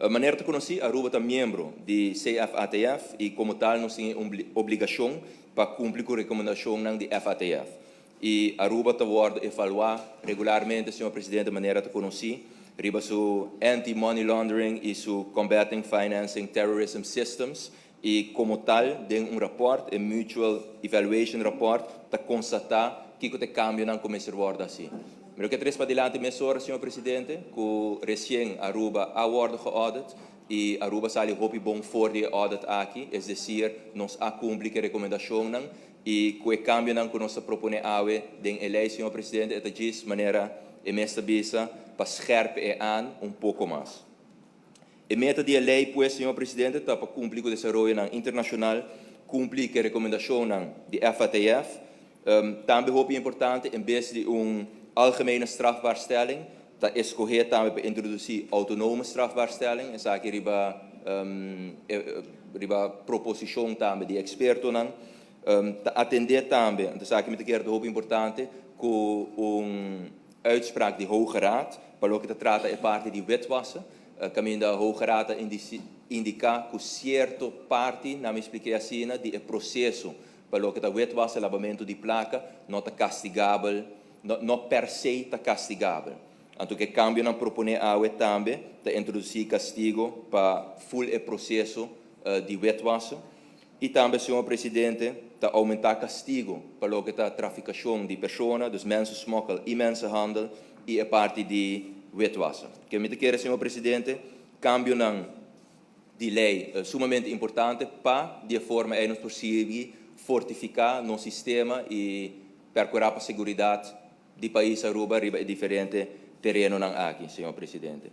Manera ta conoci, Aruba ta miembro di CFATF y como tal nos tin obligacion pa cumpli cu recomendacionnan di FATF. Y Aruba ta wordo evalua regularmente, señor Presidente, manera ta conoci, riba su anti-money laundering y su combating financing terrorism systems y como tal, den un rapport, e Mutual Evaluation Report, ta constata cu e cambionan cu mester wordo haci. Pero kier trece padilanti mesora, señor Presidente, cu recien Aruba a wordo geaudit y Aruba a sali hopi bon for di e audit aki, es decir, nos a cumpli cu e recomendacionnan y cu e cambionan cu nos ta propone awe den e ley, señor Presidente, ta djis manera e mes ta bisa pa scherp e aan un poco mas. E meta di e ley, pues, señor Presidente, ta pa cumpli cu e desaroyo internacional, cumpli cu e recomendacionnan di FATF. Tambe hopi importante, en bes di un algemene strafbaarstelling, ta scoge tambe pa introduci autonome strafbaarstelling, esaki riba proposicion tambe di expertonan. Ta atende tambe, esaki mi ta kere hopi importante, cu un uitspraak di Hoge Raad, pa loke ta trata e parti di witwassen, caminda Hoge Raad indica cu cierto parti, laga mi splica asina, di e proceso pa loke ta witwassen, labamento di placa, no ta castigabel, no per se ta castigabel. Anto, e cambionan proponi awe tambe ta introduci castigo pa full e proceso di witwassen. Y tambe, señor Presidente, ta aumenta castigo pa loke ta traficacion di persona, dus mensensmokkel y mensenhandel, y e parti di witwassen. Cu mi kier, señor Presidente, cambionan di ley sumamente importante pa, di forma ey nos por fortifica nos sistema y percura pa seguridad di pais Aruba riba diferente terenonan aki, señor Presidente.